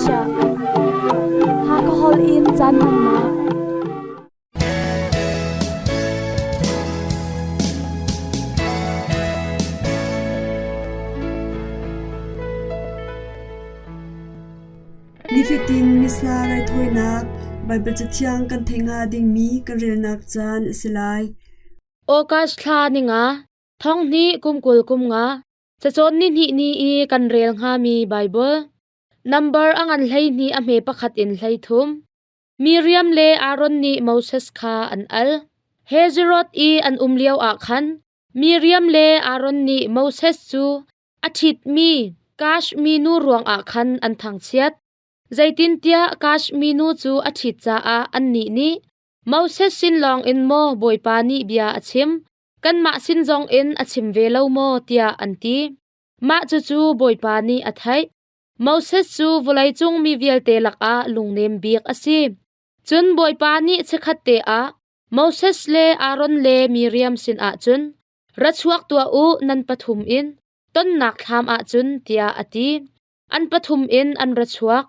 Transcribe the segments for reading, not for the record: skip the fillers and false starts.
chiah. Hakha holh in caan hmannak. Nifatin Missa raithawinak Baibal Cathiang kan theih hnga dingmi kan relnak caan a si lai. August thla ninga, thong hnih kum 20 kum nga, cacawn ni hnih ni i kan rel hngami Baibal. Nambar a ngan 12 a hme pakhat in 13. Miriam le Aaron nih Moses kha an al. Hazeroth i an um lio ah khan Miriam le Aaron nih Moses cu a ṭhitmi Kash minu ruangah khan an thangchiat. Zeitintiah Kash minu cu a ṭhit caah annih nih Moses sin lawngin maw Bawipa nih bia a chim, kanmah sin zongin a chim ve lo maw tiah an ti. Mah cucu Bawipa nih a theih. Moses cu vawleicung mi vialte lakah lungnem bik a si. Cun Bawipa nih chikkhatte ah Moses le Aaron le Miriam sinah cun, Ra chuak tuah u nan pathum in, tonnak thlam ah cun, tiah a ti. An pathum in an ra chuak.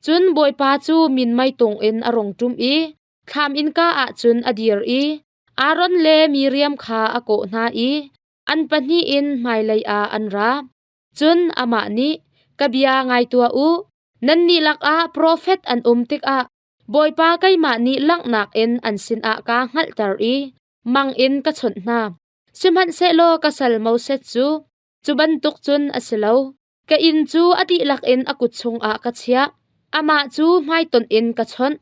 Cun Bawipa cu minmei tung in a rung ṭum i thlam innka ah cun a dir i Aaron le Miriam kha a kawh hna i an pahnih in hmailei ah an ra. Cun amah nih, Ka bia ngai tuah u, nannih lakah profet an um tikah Bawipa keimah nih langhnak in an sinah kaa hngalhter i mang in ka chawnh hna. Sihmanhsehlaw ka sal Moses cu, cu bantuk cun a si lo. Ka inn cu a dihlak in a kut chungah ka chiah. Amah cu hmaitonh in ka chawnh.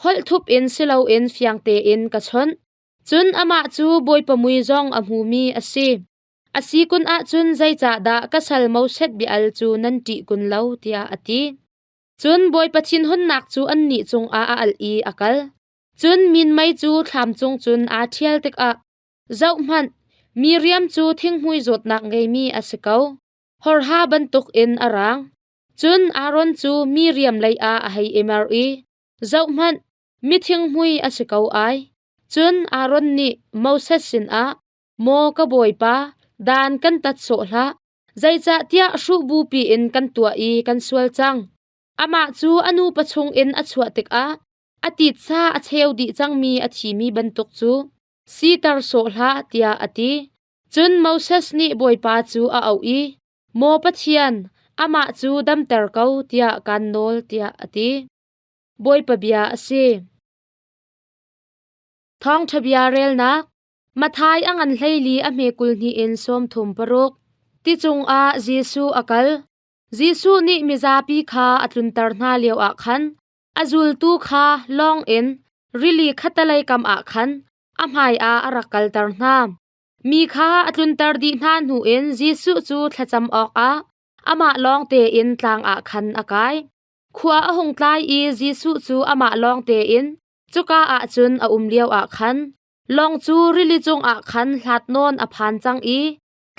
Holh thup in si loin fiang tein ka chawnh. Cun amah cu Bawipa mui zong a hmumi a si. A si kun ahcun zeicahdah ka sal Moses bia-al cu nan ṭih kun lo, tiah a ti. Cun Bawipa thinhunnak cu annih cungah a alh i a kal. Cun minmei cu thlam cung cun aa ṭhial tikah, zohhmanh, Miriam cu thinghmui zawtnak ngeimi a si ko. Horha bantukin a raang. Cun Aaron cu Miriam leiah a hei i mer i, Zohhmanh, mi thinghmui a si ko ai. Cun Aaron nih Moses sinah, Maw ka bawipa, dan kan tat sawh hlah, zeicahtiah hruh bupi in kan tuah i kan sual cang. Amah cu a nupa chungin a chuah tikah a titsa a cheu dih cangmi a thimi bantuk cu siter sawh hlah, tiah a ti. Cun Moses nih Bawipa cu a auh i, Maw Pathian, amah cu damter ko, tiah kaan nawl, tiah a ti. Bawipa bia a si. Thawngṭha bia relnak Matthai a ngan 14 a hme 22 in 36. Ti cungah Jesuh a kal. Jesuh nih mizapi kha a tlunter hna lioah khan a zultu kha lawng in rili khattelei kam ah khan a hmaiah a rak kalter hna. Mi kha a tlunter dih hna hnuin Jesuh cu thlacam awkah amah lawng tein tlang ah khan a kai. Khua a hung tlai i Jesuh cu amah lawng tein cuka ah cun a um lioah khan lawng cu rili cungah khan hlat nawn a phan cang i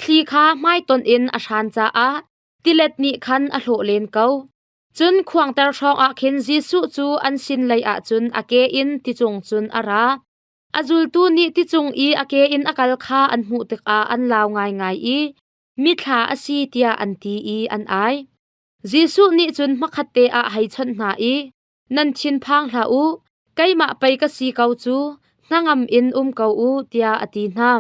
thli kha hmaitonh in a hran caah tilet nih khan a hlawh len ko. Cun khuangter hrawngah khin Jesuh cu an sin leiah cun a ke in ticung cun a ra. A zultu nih ticung i a ke in a kal kha an hmuh tikah an lau ngaingai i, Mithla a si tiah an ti i an ai. Jesuh nih cun hmakhatte ah a hei chawnh hna i, Nan thinphang hlah u, keimah pei ka si ko cu, hnangam in um ko u, tiah a ti hna.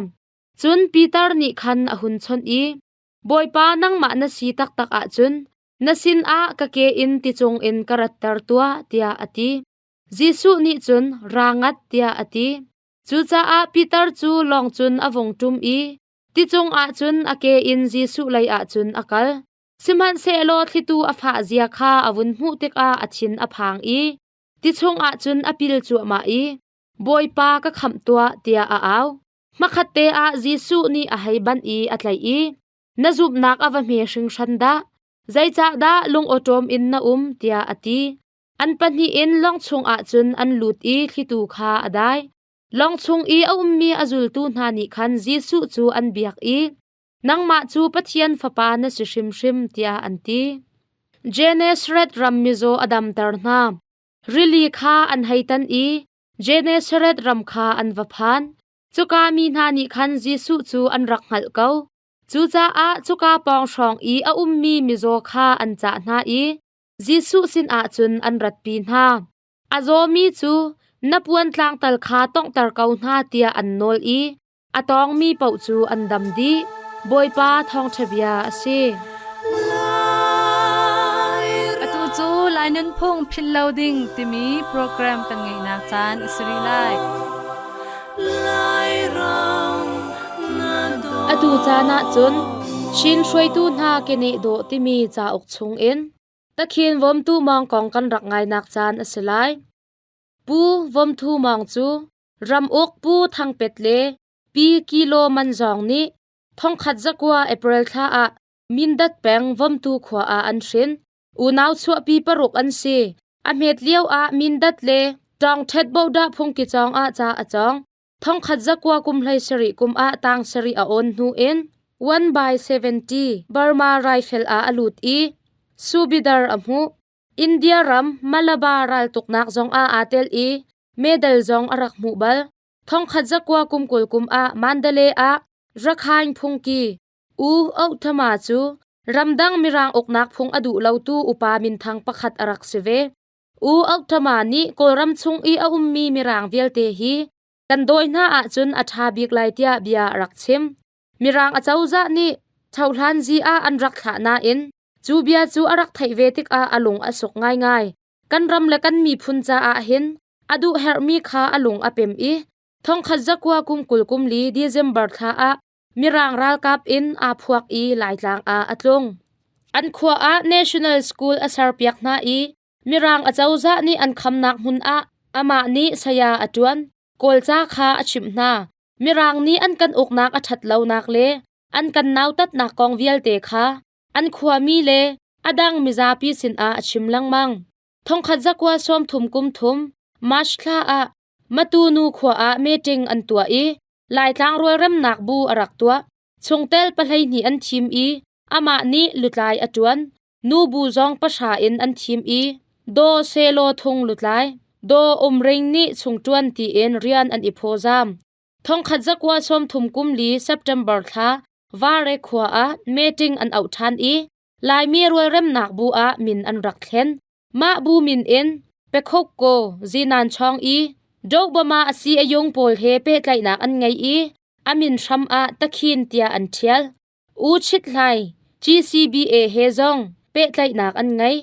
Cun Peter nih khan a hun chawnh i, Bawipa nangmah na si taktak ahcun na sinah ka ke in ticung in ka ratter tuah, tiah a ti. Jesuh nih cun, Ra ngat, tiah a ti. Cucaah Peter cu lawng cun a vung ṭum i ticung ah cun a ke in Jesuh leiah cun a kal. Sihmanhsehlaw thlitu a fah zia kha a vun hmuh tikah a thin a phang i ti chungah cun a pil cuahmah i, Bawipa ka khamh tuah, tiah a au. Hmakhatte ah Jesuh nih a hei banh i a tlaih i, Na zumhnak a va hme hringhran dah! Zeicahdah lungawṭawm in na um? tiah a ti. An pahnih in lawng chungah cun an lut i thlitu kha a dai. Lawng chung i a ummi a zultu hna nih khan Jesuh cu an biak i, Nangmah cu Pathian Fapa na si hrimhrim, tiah an ti. Gennesaret ram mizaw a damter hna. Rili kha an hei tan i Gennesaret ram kha an va phan. Cuka mi hna nih khan Jesuh cu an rak hngalh ko. Cucaah cuka pawng hrawng i a ummi mizaw kha an cah hna i Jesuh sinah cun an ratpi hna. A zawmi cu na puan tlangtal kha tawnghter ko hna tiah an nawl i a tawngmi paoh cu an dam dih. Bawipa thawngṭha bia a si. Atu cu Lai Nunphung Philh Lo Ding timi program kan ngeihnak caan a si rih lai. Atu caan ah cun Chin hruaitu hna keneh dawh timi cauk chungin Takhin Vomtu Mawng kong kan rak ngainak caan a si lai. Pu Vomthu Mawng cu ramuk Pu Thang Pet le Pi Kilo Man Zawng nih thongkhat zakua April thla ah Mindat peng Vomtu khua ah an hrin. Unau chuahpi paruk an si. A hmet lio ah Mindat le Tawngṭhet Bodah phungki cawng ah ca a cawng. Thongkhat zakua kum hlei sarih kum ah tang sarih a awn hnu in 1 by 70 Burma Rifle ah a lut i Subidar a hmuh. India ram Malabar raltuknak zong ah aa tel i medal zong a rak hmuh bal. Thongkhat zakua kum 20 kum ah Mandalay ah Rakhine phungki U Ohthama cu ramdang Mirang uknak phung a duh lotu upa minthang pakhat a rak si ve. U Ohthama nih Kawlram chung i a ummi Mirang vialte hi kan dawi hna ahcun a ṭha bik lai tiah bia a rak chim. Mirang acozah nih Thohlanzi ah an rak thlah nain cu bia cu a rak theih ve tikah a lung a suk ngaingai. Kan ram le kan miphun caah hin a duh herhmi kha a lung a pem i thongkhat zakua kum 20 kum li December thla ah Mirang ralkap in aa phuak i Laitlang ah a tlung. An khua ah National School a serpiak hna i Mirang acozah nih an khamnak hmun ah amah nih saya a ṭuan. Kawlca kha a chimh hna. Mirang nih an kan uknak a ṭhat lonak le an kan nautatnak kong vialte kha an khuami le a dang mizapi sinah a chim lengmang. Thongkhat zakua 30 kum thum March thla ah Matu nu khua ah meeting an tuah i Laitlang rualremnak bu a rak tuah. Chungtel 12 an thim i amah nih lutlai a ṭuan. Nu bu zong pahra in an thim i Daw Selaw Thung lutlai, Daw Umring nih chungṭuan tiin rian an i phawzam. Thongkhat zakua 30 kum li September thla Vare khua ah meeting an auh ṭhan i Laimi rualremnak bu ah min an rak thlen. Mah bu min in Pekhokko zinan chawng i Dohbama a si a yung pawl he pehtlaihnak an ngei i a min hram ah Takhin tiah an ṭhial. U Chit Hlai GCBA he zong pehtlaihnak an ngei.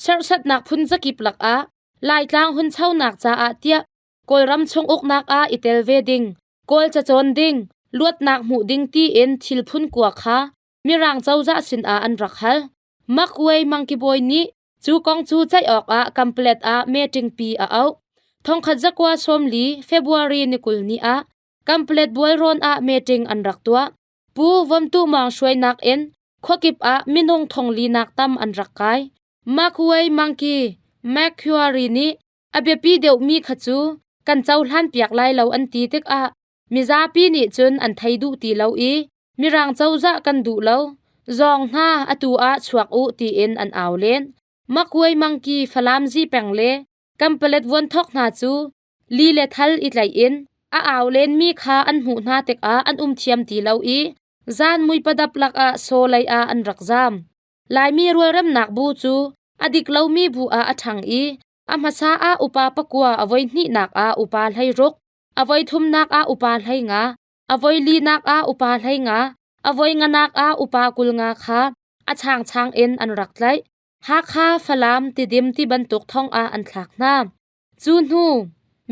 Serhsatnak phun zakip lakah Laitlang hunchonak caah tiah Kawlram chung uknak ah i tel ve ding, Kawl cacawn ding, luatnak hmuh ding tiin thil phun kua kha Mirang cozah sinah an rak hal. Makway Mangkibawi nih cu kong cu ceih awkah Kamplet ah meeting pi a auh. Thongkhat zakua 40 February ni 20 ni ah Kamplet bualrawn ah meeting an rak tuah. Pu Vomtu Mawng hruainak in khuakip ah minung thongli nak tam an rak kai. Makway Mangki Macquarie nih a biapi deuhmi kha cu kan cohlan piak lai lo an ti tikah mizapi nih cun an thei duh ti lo i Mirang cozah kan duh lo. Zawng hna atu ah chuak u tiin an au len. Makuai mangki Falam zipeng le Kampalet vuanthok hna cu li le thal i tlaih in a au lenmi kha an hmuh hna tikah an um thiam ti lo i zan muipadap lakah saw lei ah an rak zaam. Laimi rualremnak bu cu a dik lomi bu ah a ṭhang i a hmasa ah upa pakua a voi hnihnak ah upa 16, a voi thumnak ah upa 15, a voi linak ah upa 15, a voi nganak ah upa 25 kha a changchang in an rak tlaih. Hakha, Falam, Tidim ti bantuk thong ah an thlak hna. Cu hnu,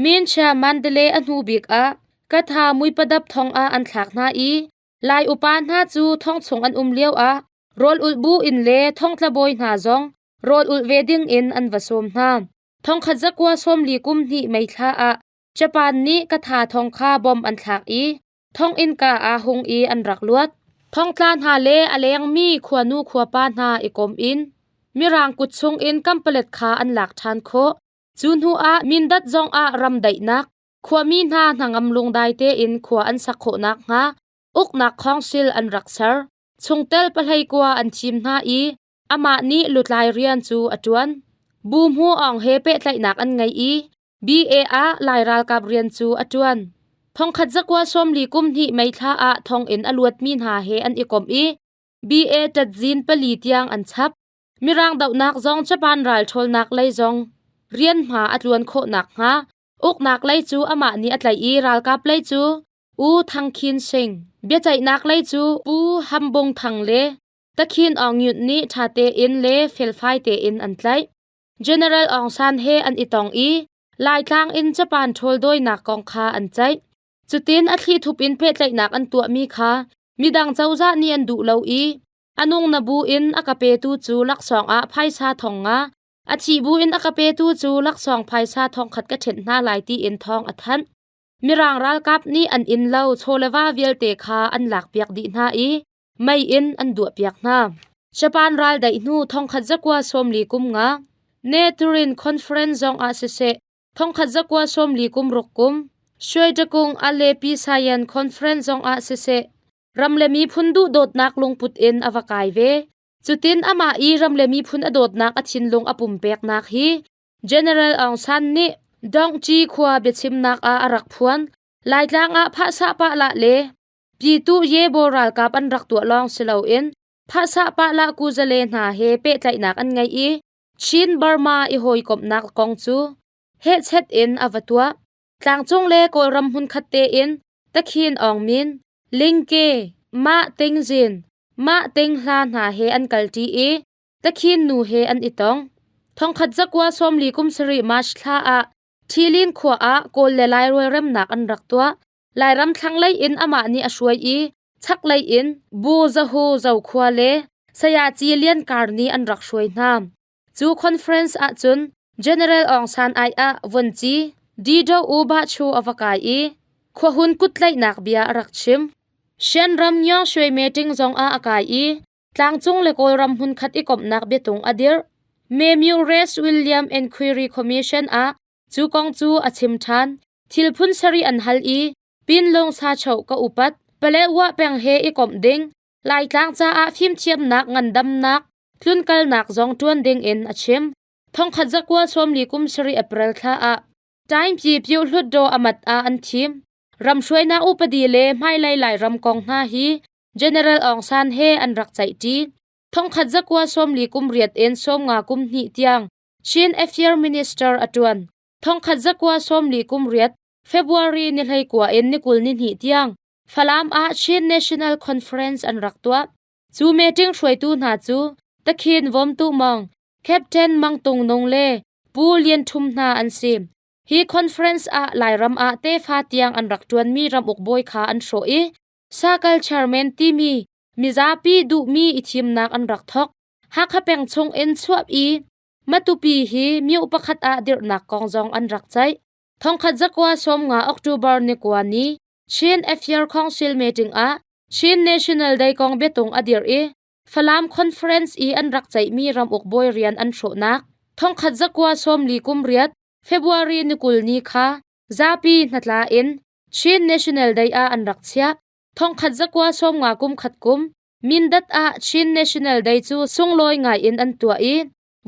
Minchia Mandalay a hnu bik ah Katha Muipadap thong ah an thlak hna i Lai upa hna cu thong chung an um lio ah rawl ulh bu in le thongtla bawi hna zong rawl ulh ve ding in an va sawm hna. Thongkhat zakua 40 kum hnih May thla ah Japan nih Katha thong kha bom an thlak i thonginn ka ah hung i an rak luat. Thongtla hna le a lengmi khuanu khuapa hna i kom in Mirang kut chung in Kampalet kha an lak ṭhan khawh. Cu hnu ah Mindat zong ah ram daihnak, khuami hna hnangam lungdai tein khua an sak khawh nakhnga uknak khawngsil an rak ser. Chungtel 19 an thim hna i amah nih lutlai rian cu a ṭuan. Bu Hmu Aung he pehtlaihnak an ngei i BA ah Lai ralkap rian cu a ṭuan. Thongkhat zakua 40 kum hnih May thla ah thonginn a luatmi hna he an i kom i BA ṭatzin pali tiang an chap. Mirang dohnak zong Japan ral ṭhawlnak lei zong rian hma a tluan khawh nakhnga uknak lei cu amah nih a tlaih i ralkap lei cu U Thang Khin Sing, biaceihnak lei cu Pu Ham Bung Thang le Takhin Aung Nyunt nih ṭha tein le felfai tein an tlaih. General Aung San he an i tong i Laitlang in Japan ṭhawl dawinak kong kha an ceih. Cutin a thlithup in pehtlaihnak an tuahmi kha midang cozah nih an duh lo i a nung na bu in a ka petu cu laksawng ah phaisa thong nga, a thih bu in a ka petu cu laksawng phaisa thong khat ka ṭhenh hna lai tiin thawng a thanh. Mirang ralkap nih an inn lo chawleva vialte kha an lakpiak dih hna i mei in an duahpiak hna. Japan ral daih hnu thongkhat zakua sawmli kum nga Ne Turin Conference zong ah siseh thongkhat zakua sawmli kum ruk kum Shwedaung Alepi Sayan Conference zong ah siseh ram le miphun duhdawtnak lungput in a va kai ve. Cutin amah i ram le miphun a dawtnak a thinlung a pumpeknak hi General Aung San nih Dongci khua biachimnak ah a rak phuan. Laitlang ah phahsah pah lah le Pyitu Yebo ralkap an rak tuah lawng si loin phahsah pahlah kuzale hna he pehtlaihnak an ngei i Chin Burma i hawikomhnak kong cu hehchet in a va tuah. Tlangcung le Kawlram hmunkhat tein Takhin Aung Min, Lingke, Mah Ting Zin, Mah Ting Hla hna he an kalṭi i Takhin nu he an i tong. Thongkhat zakua 40 kum sarih March thla ah Thilin khua ah Kawl le Lai rualremnak an rak tuah. Lairam thlanglei in amah nih a hruai i chaklei in Bu Zahu Zokhua le Sayaci Lian Kar nih an rak hruai hna. Cu conference ahcun General Aung San ai ah vuanci Dido U Ba Chu a va kai i khuahun kuttlaihnak bia a rak chim. Shan ram Nyo Shwe meeting zong ah a kai i tlangcung le Kawlram hmunkhat i komhnak biatung a dirh. Memyu Res William Inquiry Commission ah Cu kong cu a chim ṭhan. Thil phun sarih an hal i Pinlung sachoh ka upat. Paletwa peng he i komh ding, Laitlang caah fimthiamnak ngandamnak, tlunkalnak zong ṭuan ding in a chim. Thongkhat zakua 40 kum sarih April thla ah Taingpyi Pyu Hlutdaw amat ah an thim. Ramhruainak upadi le hmailei Lairam kong hna hi General Aung San he an rak ceihṭi. Thongkhat zakua 40 kum riat in 50 kum hnih tiang Chin Affair Minister a ṭuan. Thongkhat zakua 40 kum riat February ni hleikua in ni 20 ni hnih tiang Falam ah Chin National Conference an rak tuah. Cu meeting hruaitu hna cu Takhin Vawmtu Mawng, Captain Mang Tung Nung le Pu Lian Ṭhum hna an si. Hi conference ah Lairam ah tefa tiang an rak ṭuanmi ramuk bawi kha an hrawh i Sakal Chairman timi mizapi duhmi i thimnak an rak thawk. Hakha peng chung in chuah i Matupi hi myo pakhat ah dirhnak kong zong an rak ceih. Thongkhat zakua 50 October ni kua ni Chin Affair Council meeting ah Chin National Day kong biatung a dirh i Falam Conference i an rak ceihmi ramuk bawi rian an hrawhnak thongkhat zakua 40 kum riat February ni 20 ni kha zapi hnatla in Chin National Day ah an rak chiah. Thongkhat zakua 50 kum khat kum Mindat ah Chin National Day cu sunglawi ngai in an tuah i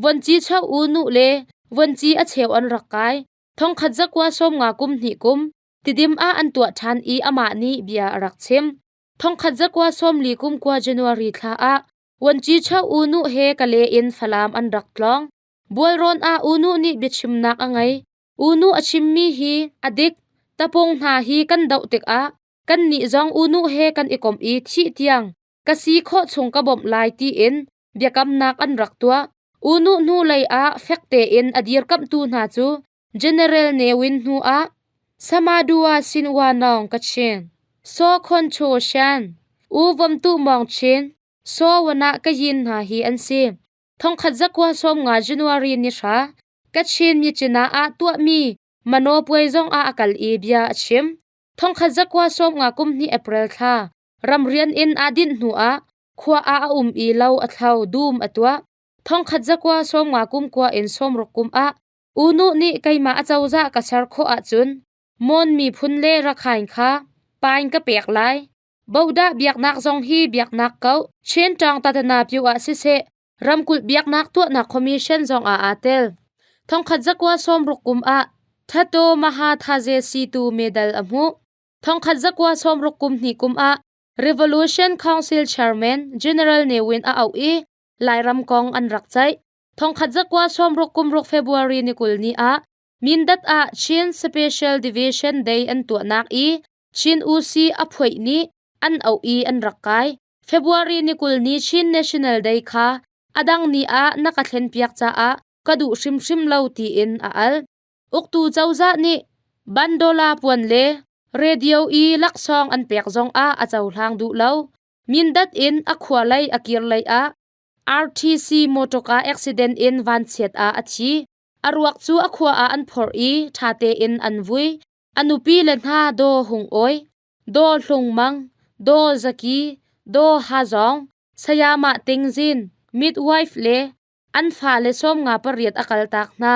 vuanci cho u nu le vuanci a cheu an rak kai. Thongkhat zakua 50 kum hnih kum Tidim ah an tuah ṭhan i amah nih bia a rak chim. Thongkhat zakua 40 kum kua January thla ah vuanci cho u nu he Kale in Falam an rak tlawng. Bualrawn ah u nu nih biachimnak a ngei. U nu a chimmi hi a dik. Tapung hna hi kan doh tikah kannih zong unu he kan i komh i thih tiang ka si khawh chung ka bawmh lai tiin biakamnak an rak tuah. Unu hnu lei ah fek tein a dirkamhtu hna cu General Ne Win hnu ah Samadua Sinwa Nawng Kachin, Saw Khon Cho Shan, U Vom Tu Mawng Chin, Saw Wana Kayin hna hi an si. Thongkhat zakua 50 January ni hra Kachin Myitkyina ah tuahmi Mano puai zong ah a kal i bia a chim. Thongkhat zakua 50 kum hnih April thla ramrian in aa dinh hnu ah khua ah a um i lo a thlo dum a tuah. Thongkhat zakua 50 kum kua in 60 kum ah Unu nih keimah acozah ka ser khawh ahcun Mon miphun le Rakhine kha pain ka pek lai. Bodah biaknak zong hi biaknak ko Chin ṭawng tatana pyu ah siseh ramkulh biaknak tuahnak commission zong ah aa tel. Thongkhat zakua 60 kum ah Thato Maha Thaze Situ medal a hmuh. Thongkhat zakua 60 kum hnih kum ah Revolution Council Chairman General Ne Win a auh i. Lairam kong an rak ceih. Thongkhat zakua sawmruk kumruk February ni 20 ni ah Mindat ah Chin Special Division Day an tuahnak i Chin UC a phuaih nih an auh i an rak kai. February ni 20 ni Chin National Day kha a dang ni ah na ka thlenpiak caah ka duh hrimhrim lo tiin a al. Uktu cozah nih bandola puan le radio i laksawng an pek zongah a cohlang duh lo. Mindat in a khua lei a kir lei ah RTC motorka accident in vanchiat ah a thi. A ruak cu a khua ah an phorh i ṭha tein an vui. A nupi le hna Daw Hung Awi, Daw Hlung Mang, Daw Zaki, Daw Ha Zawng, Sayamah Ting Zin, midwife le an fale 58 a kaltak hna.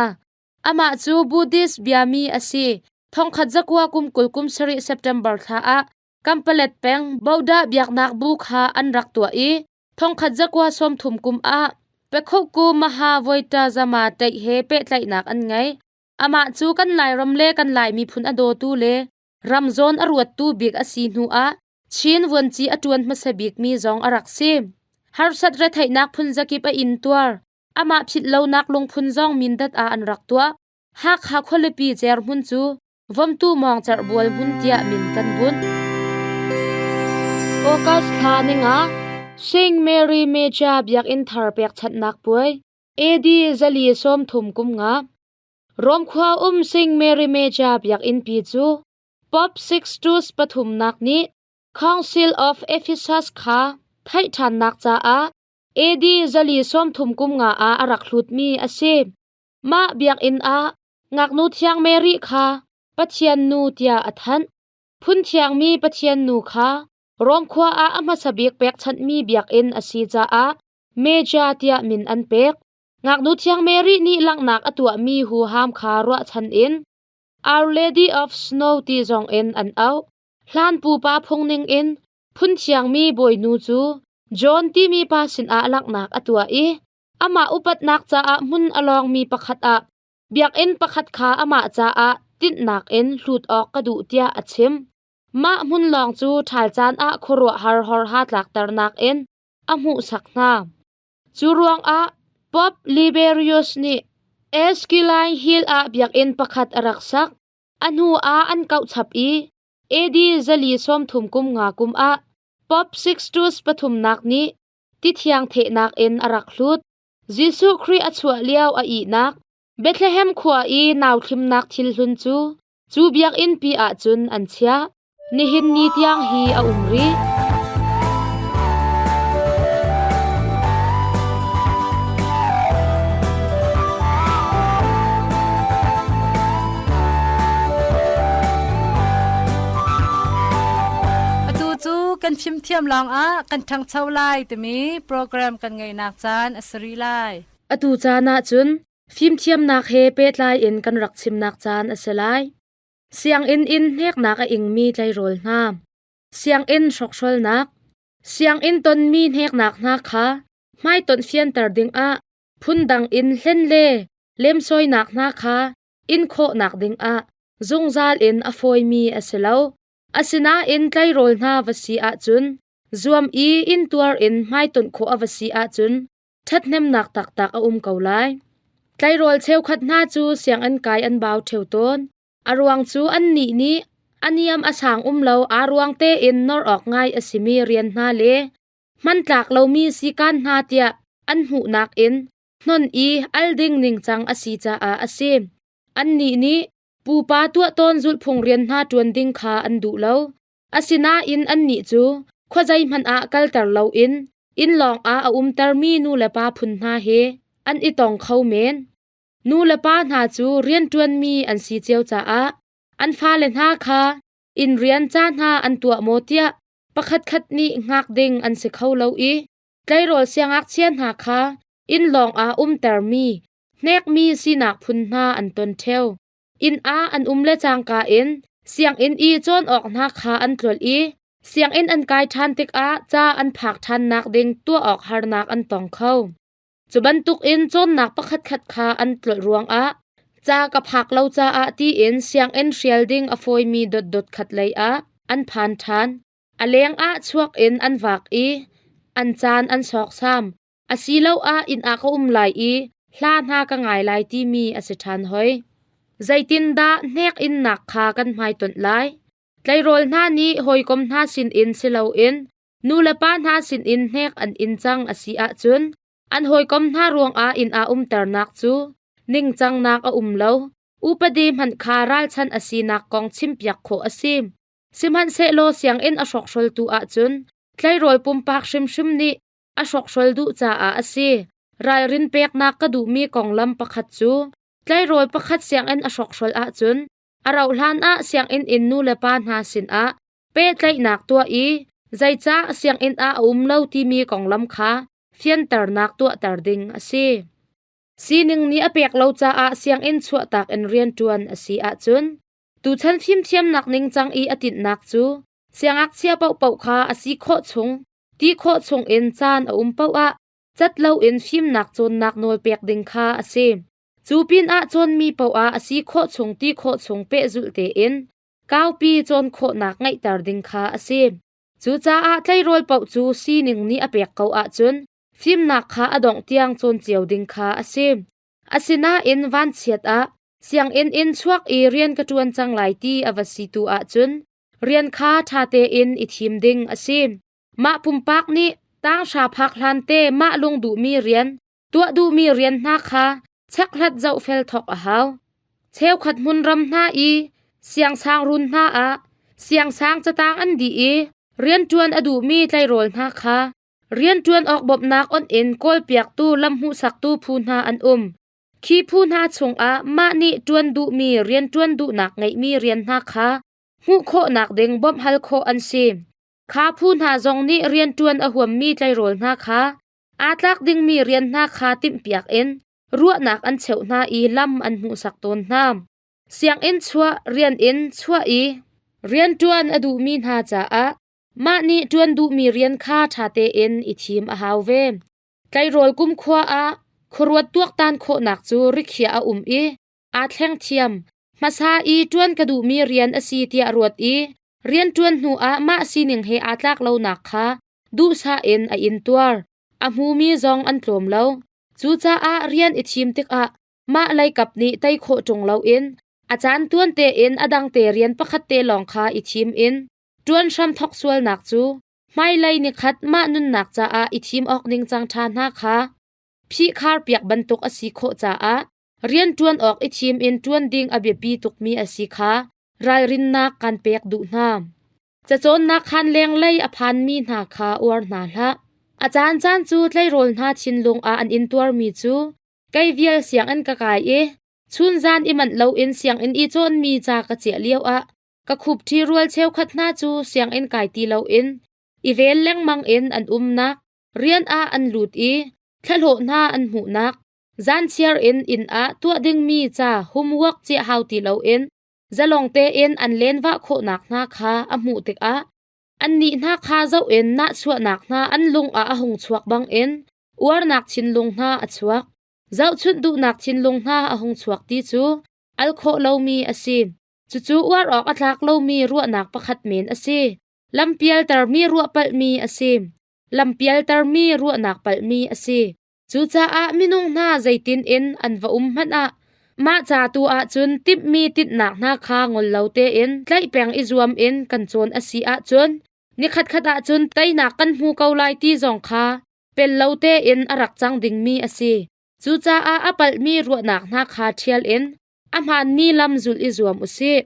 Amah cu Buddhist biami a si. Thongkhat zakua kum 20 kum sarih September thla ah Kampalet peng Bodah biaknak bu kha an rak tuah i thongkhat zakua 30 kum ah Pekhoku Maha Voita Zama Ṭaih he pehtlaihnak an ngei. Amah cu kan Lairam le kan Lai miphun a dawtu le ram zawn a ruattu bik a si hnu ah Chin vuanci a ṭuan hmasa bikmi zong a rak si. Harsat retheihnak phunzakip a intuar. Amah philh lonak lungphun zong Mindat ah an rak tuah. Hakha khualipi Cerhmun cu Vomtu mawngcerh bual hmun tiah min kan bunh. August thla ninga Saint Mary Major Biakinn thar pekchanhnak puai AD 430 kum nga Rom khua um Saint Mary Major Biakinn pi cu Pope Sixtus pathumnak nih Council of Ephesus kha theih ṭhannak caah AD 430 kum nga ah a rak hlutmi a si. Mah biakinn ah ngaknu thiang Mary kha Pathian nu tiah a thanh. Phun thiangmi Pathian nu kha Rom khua ah a hmasa bik pekchanhmi biakinn a si caah Meja tiah min an pek. Ngaknu thiang Mary nih langhnak a tuahmi huham kha ruahchan in Our Lady of Snow ti zong in an auh. Hlan pupa phung ning in phun thiangmi bawinu cu John timi pa sinah langhnak a tuah i amah upatnak caah hmun a lawngmi pakhat ah biakinn pakhat kha amah caah tinhnak in hlut awk ka duh tiah a chim. Mah hmun lawng cu ṭhal caan ah khuaruahhar horha tlakternak in a hmuhsak hna. Cu ruangah Pope Liberius nih Esquiline Hill ah biakinn pakhat a rak sak. A hnu ah an kauh chap i AD 430 kum nga kum ah Pope Sixtus pathumnak nih tithiang thehnak in a rak hlut. Jesuh Khrih a chuah lio a ihnak Bethlehem khua i nauthlimnak thil hlun cu cu biakinn pi ah cun an chiah. Nihin ni tiang hi a um rih. Atu cu kan fimthiam lawngah kan ṭhangcho lai timi program kan ngeihnak caan a si rih lai. Atu caan ah cun fimthiamnak he pehtlai in kan rak chimnak caan a si lai. Sianginn in hneknak a ingmi tleirawl hna, sianginn hrokhrawlnak, sianginn tonmi hneknak hna kha hmaitonh fianter dingah phundang in hlen le lemsawinak hna kha in khawhnak dingah zungzal in a fawimi a si lo. Asinain tleirawl hna va si ahcun zuam i intuar in hmaitonh khawh a va si ahcun ṭhathnemnak taktak a um ko lai. Tleirawl cheukhat hna cu sianginn kai an bau ṭheo tawn. A ruang cu annih nih a niam a sang um lo aa ruang tein nor awk ngai a simi rian hna le hmantlak lomi sikaan hna tiah an hmuhnak in hnon i al ding ningcang a si caah a si. Annih nih pupa tuah tawn zulhphung rian hna ṭuan ding kha an duh lo. Asinain annih cu khuazei hmanh ah kalter loin inn lawngah a umtermi nu le pa phun hna he an i tong kho men. Nu le pa hna cu rianṭuanmi an si cio caah an fale hna kha inn rian ca hna an tuah maw tiah pakhatkhat nih hngak ding an si kho lo i tleirawl siangngakchia hna kha inn lawngah umtermi hnekmi sinak phun hna an ton ṭheo. Inn ah an um le cangka in sianginn i cawn awk hna kha an tlolh i sianginn an kai ṭhan tikah ca an phak ṭhannak ding tuah awk harnak an tong kho. Cu bantukin cawnnak pakhatkhat kha an tlolh ruangah ca ka phak lo caah tiin sianginn hrial ding a fawimi dotdot khat lei ah an phan ṭhan. A leng ah chuak in an vak i an caan an sawksam. Asiloah inn ah ka um lai i hla hna ka ngai lai timi a si ṭhan hoi. Zeitindah hnek innak kha kan hmaitonh lai? Tleirawl hna nih hawikom hna sinin si loin nulepa hna sinin hnek an in cang a si ahcun an hawikom hna ruangah inn ah umternak cu ningcangnak a um lo. Upadi hmanh kha ralchanh a sinak kong chimpiak khawh a si. Sihmanhsehlaw sianginn a hrawkhroltu ahcun tleirawl pumpak hrimhrim nih a hrawkhrol duh caah a si. Ralrin peknak ka duhmi konglam pakhat cu tleirawl pakhat sianginn a hrawkhrol ahcun a rauhhlan ah sianginn in nulepa hna sinah pehtlaihnak tuah i zeicah sianginn ah a um lo timi konglam kha fianternak tuahter ding a si. Sining nih a pek lo caah sianginn chuahtak in rianṭuan a si ahcun tuchan fimthiamnak ningcang i a tinhnak cu siangngakchia paohpaoh kha a si khawh chung, ti khawh chung in caan a um paoh ah cat loin fimnak cawnnak nawl pek ding kha a si. Cu pinah cawnmi paoh ah a si khawh chung ti khawh chung pehzulh tein kaupi cawn khawhnak ngeihter ding kha a si. Cucaah tleirawl paoh cu sining nih a pek ko ahcun fimnak kha a dongh tiang cawn cio ding kha a si. Asinain vanchiat ah sianginn in chuak i rian ka ṭuan cang lai ti a va si tu ahcun rian kha ṭha tein i thim ding a si. Mah pumpak nih tanghra phak hlan te mah lung duhmi rian, tuah duhmi rian hna kha chekhlat zohfel thawk a hau. Cheukhat hmunram hna i siangsangruun hna ah siangsang catang an dih i rianṭuan a duhmi tleirawl hna kha rianṭuan awk bawmhnak onh in kawlpiaktu lamhmuhsaktu phu hna an um. Khi phu hna chungah mah nih ṭuan duhmi rianṭuan duhnak ngeihmi rian hna kha hmuh khawhnak ding bawmh hal khawh an si. Kha phu hna zong nih rianṭuan a huammi tleirawl hna kha aa tlak dingmi rian hna kha timhpiak in ruahnak an cheuh hna i lam an hmuhsak tawn hna. Sianginn chuah rian in chuah i rianṭuan a duhmi hna caah mah nih ṭuan duhmi rian kha ṭha tein i thim a hau ve. Tleirawl kumkhua ah khuaruat tuaktan khawhnak cu rikhiah a um i aa thleng thiam. Hmasa i ṭuan ka duhmi rian a si tiah ruat i rianṭuan hnuah mah sining he aa tlak lonak kha duhsah in a intuar. A hmumi zong an tlawm lo. Cucaah rian i thim tikah mah leikap nih tei khawh ṭung loin a caan tuan tein a dangte rian pakhat te lawng kha i thim in ṭuan hram thawk sualnak cu hmailei nikhat mah nunnak caah i thim awk ningcang ṭha hna kha phihkhar piak bantuk a si khawh caah rianṭuan awk i thim in ṭuan ding a biapi tukmi a si kha ralrinnak kan pek duh hna. Cacawnnak khaan lenglei a phanmi hna kha uar hna hlah. A caancaan cu tleirawl hna thinlung ah an intuarmi cu kei vial sianginn ka kai i chunzan i manh loin sianginn i cawnmi ca ka ciah lioah ka khupṭhi rual cheukhat hna cu sianginn kai ti loin i vel lengmang in an umnak rian ah an lut i thlahlawh hna an hmuhnak zanchiar in inn ah tuah dingmi ca homework ciah hau ti loin zalong tein an lenvah khawhnak hna kha a hmuh tikah annih hna kha zoh in nahchuahnak hna an lung ah a hung chuak bangin uarnak thinlung hna a chuak. Zohchunh duhnak thinlung hna a hung chuak ti cu al khawh lomi a si. Cucu uar awk a tlak lomi ruahnak pakhat men a si. Lampialtermi ruah palhmi a si. Lampialtermi ruahnak palhmi a si. Cucaah minung hna zeitin in an va um hmanh ah mah ca tu ahcun timhmi tinhnak hna kha ngol lo tein tlaih peng i zuam in kan cawn a si ahcun nikhatkhat ahcun teinak kan hmu ko lai ti zong kha pel lo tein a rak cang dingmi a si. Cucaah a palhmi ruahnak hna kha ṭhial in a hmaanmi lam zulh i zuam u sih.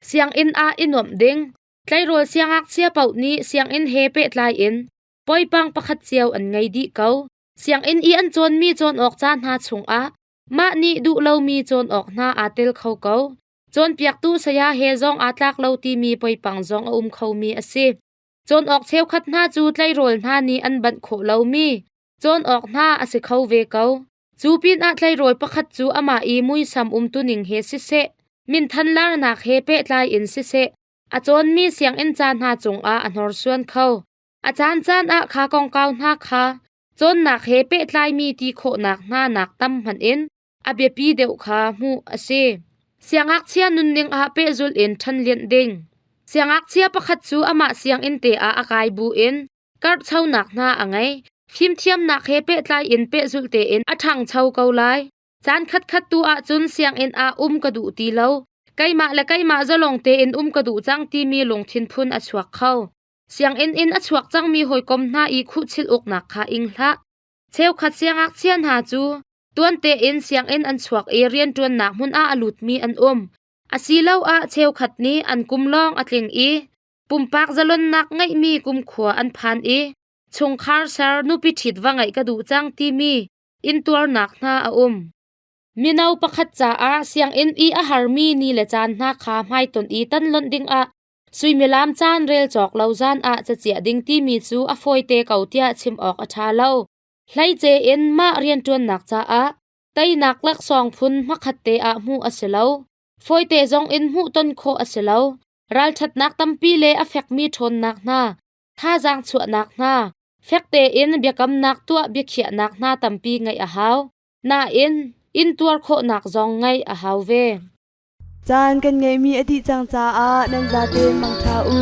Sianginn ah i nuamh ding. Tleirawl siangngakchia paoh nih sianginn he pehtlai in poipang pakhat cio an ngei dih ko. Sianginn i an cawnmi cawn awk ca hna chungah mah nih duh lomi cawn awk hna aa tel kho ko. Cawnpiaktu saya he zong aa tlak lo timi poipang zong a um khomi a si. Cawn awk cheukhat hna cu tleirawl hna nih an banh khawh lomi cawn awk hna a si kho ve ko. Cu pinah tleirawl pakhat cu amah i muisam umtuning he siseh, minthan larnak he pehtlai in siseh, a cawnmi sianginn ca hna cungah a hnorsuan kho. A caancaan ah kha kongkau hna kha cawnnak he pehtlaimi ti khawhnak hna nak tam hmanh in a biapi deuh kha hmuh a si. Siangngakchia nunning ah pehzulh in ṭhanlianh ding. Siangngakchia pakhat cu amah sianginn te ah a kai bu in karhchonak hna a ngei. Fimthiamnak he pehtlai in pehzulh tein a ṭhangcho ko lai. Caan khatkhat tu ahcun sianginn ah um ka duh ti lo. Keimah le keimah zalong tein um ka duh cang timi lungthin phun a chuak kho. Sianginn in a chuak cangmi hawikom hna i khuhchilh uknak kha ing hlah. Cheukhat siangngakchia hna cu tuan tein sianginn an chuak i rianṭuannak hmun ah a lutmi an um. Asiloah cheukhat nih an kum lawng a tling i pumpak zalonnak ngeihmi kumkhua an phan i chungkhar ser nupi ṭhit va ngeih ka duh cang timi intuarnak hna a um. Mino pakhat caah sianginn i a harmi ni le caan hna kha hmaitonh i tanlonh dingah suimilam caan rel cawk lo zan ah caciah ding timi cu a fawite ko tiah chim awk a ṭha lo. Hleice in mah rianṭuannak caah teinak laksawng phun hmakhatte ah hmuh a si lo. Fawite zong in hmuhton khawh a si lo. Ralṭhatnak tampi le a fekmi ṭhawnnak hna, thazaang chuahnak hna, fek tein biakamnak tuah biakhiahnak hna tampi ngeih a hau. Nain, intuar khawhnak zong ngeih a hau ve. Caan kan ngeihmi a dih cang caah nan zaten mangṭha u.